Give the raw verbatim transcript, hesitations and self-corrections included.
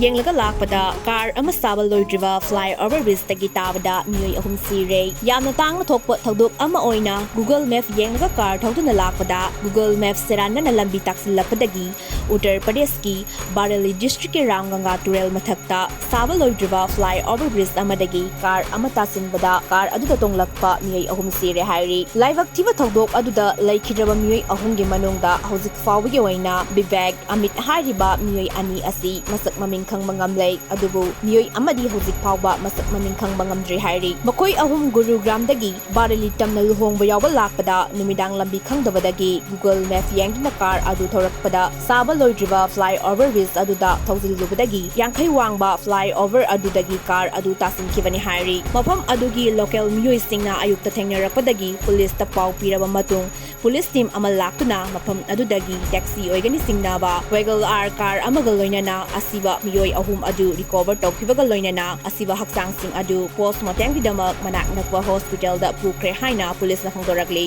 ꯌꯦꯡꯂꯒ ꯂꯥꯛꯄꯗ ꯀꯥꯔ ꯑꯃ ꯁꯥꯕ ꯂꯣꯏꯗ꯭ꯔꯤꯕ flyover bridgeꯇꯒꯤ ꯇꯥꯕꯗ ꯃꯤꯑꯣꯏ ꯑꯍꯨꯝ ꯁꯤꯔꯦ꯫ ꯌꯥꯝꯅ ꯇꯥꯡꯅ ꯊꯣꯛꯄ ꯊꯧꯗꯣꯛ ꯑꯃ ꯑꯣꯏꯅ Google Map ꯌꯦꯡꯂꯒ ꯀꯥꯔ ꯊꯧꯗꯨꯅ ꯂꯥꯛꯄꯗ Google Map ꯁꯦꯔꯥꯟꯅꯅ ꯂꯝꯕꯤ ꯇꯥꯛꯁꯤꯜꯂꯛꯄꯗꯒꯤ ꯎꯠꯇꯔ ꯄ꯭ꯔꯗꯦꯁꯀꯤ ꯕꯥꯔꯦꯂꯤ districtꯀꯤ ꯔꯥꯝꯒꯪꯒꯥ ꯇꯨꯔꯦꯜ ꯃꯊꯛꯇ ꯁꯥꯕ ꯂꯣꯏꯗ꯭ꯔꯤꯕ flyover bridge ꯑꯃꯗꯒꯤ ꯀꯥꯔ ꯑꯃ ꯇꯥꯁꯤꯟꯕꯗ ꯀꯥꯔ ꯑꯗꯨꯗ ꯇꯣꯡꯂꯛꯄ ꯃꯤꯑꯣꯏ ꯑꯍꯨꯝ ꯁꯤꯔꯦ ꯍꯥꯏꯔꯤ꯫ ꯂꯥꯏꯕꯛ ꯊꯤꯕ ꯊꯧꯗꯣꯛ ꯑꯗꯨꯗ ꯂꯩꯈꯤꯗ꯭ꯔꯕ ꯃꯤꯑꯣꯏ ꯑꯍꯨꯝꯒꯤ ꯃꯅꯨꯡꯗ ꯍꯧꯖꯤꯛ ꯐꯥꯎꯕꯒꯤ ꯑꯣꯏꯅ ꯕꯤꯕꯦꯛ ꯑꯃꯤꯠ ꯍꯥꯏꯔꯤꯕ ꯃꯤꯑꯣꯏ ꯑꯅꯤ ꯑꯁꯤ ꯃꯁꯛ ꯃꯃꯤꯡ ꯈꯪꯕ ꯉꯝꯂꯦ, ꯑꯗꯨꯕꯨ ꯃꯤꯑꯣꯏ ꯑꯃꯗꯤ ꯍꯧꯖꯤꯛ ꯐꯥꯎꯕ ꯃꯁꯛ ꯃꯃꯤꯡ ꯈꯪꯕ ꯉꯝꯗ꯭ꯔꯤ ꯍꯥꯏꯔꯤ꯫ ꯃꯈꯣꯏ ꯑꯍꯨꯝ ꯒꯨꯔꯨꯒ꯭ꯔꯥꯝꯗꯒꯤ ꯕꯥꯔꯦꯂꯤ ꯇꯝꯅ ꯂꯨꯍꯣꯡꯕ ꯌꯥꯎꯕ ꯂꯥꯛꯄꯗ ꯅꯨꯃꯤꯗꯥꯡ ꯂꯝꯕꯤ ꯈꯪꯗꯕꯗꯒꯤ Google Map ꯌꯦꯡꯗꯨꯅ ꯀꯥꯔ ꯑꯗꯨ ꯊꯧꯔꯛꯄꯗ ꯁꯥꯕ ꯂꯣꯏꯗ꯭ꯔꯤꯕ flyover bridge ꯑꯗꯨꯗ ꯊꯧꯖꯤꯜꯂꯨꯕꯗꯒꯤ ꯌꯥꯡꯈꯩ ꯋꯥꯡꯕ flyover ꯑꯗꯨꯗꯒꯤ ꯀꯥꯔ ꯑꯗꯨ ꯇꯥꯁꯤꯟꯈꯤꯕꯅꯤ ꯍꯥꯏꯔꯤ꯫ ꯃꯐꯝ ꯑꯗꯨꯒꯤ local ꯃꯤꯑꯣꯏꯁꯤꯡꯅ ꯑꯌꯨꯛꯇ ꯊꯦꯡꯅꯔꯛꯄꯗꯒꯤ ꯄꯨꯂꯤꯁꯇ ꯄꯥꯎ ꯄꯤꯔꯕ ꯃꯇꯨꯡ ꯄꯨꯂꯤꯁ team ꯑꯃ ꯂꯥꯛꯇꯨꯅ ꯃꯐꯝ ꯑꯗꯨꯗꯒꯤ taxi ꯑꯣꯏꯒꯅꯤ ꯆꯤꯡꯅꯕ Wagon R car ꯑꯃꯒ ꯂꯣꯏꯅꯅ ꯑꯁꯤꯕ ꯃꯤꯑꯣꯏ ꯑꯍꯨꯝ ꯑꯗꯨ recover ꯇꯧꯈꯤꯕꯒ ꯂꯣꯏꯅꯅ ꯑꯁꯤꯕ ꯍꯛꯆꯥꯡꯁꯤꯡ ꯑꯗꯨ post mortemꯒꯤꯗꯃꯛ ꯃꯅꯥꯛ ꯅꯛꯄ hospitalꯗ ꯄꯨꯈ꯭ꯔꯦ ꯍꯥꯏꯅ ꯄꯨꯂꯤꯁꯅ ꯐꯣꯡꯗꯣꯔꯛꯂꯤ꯫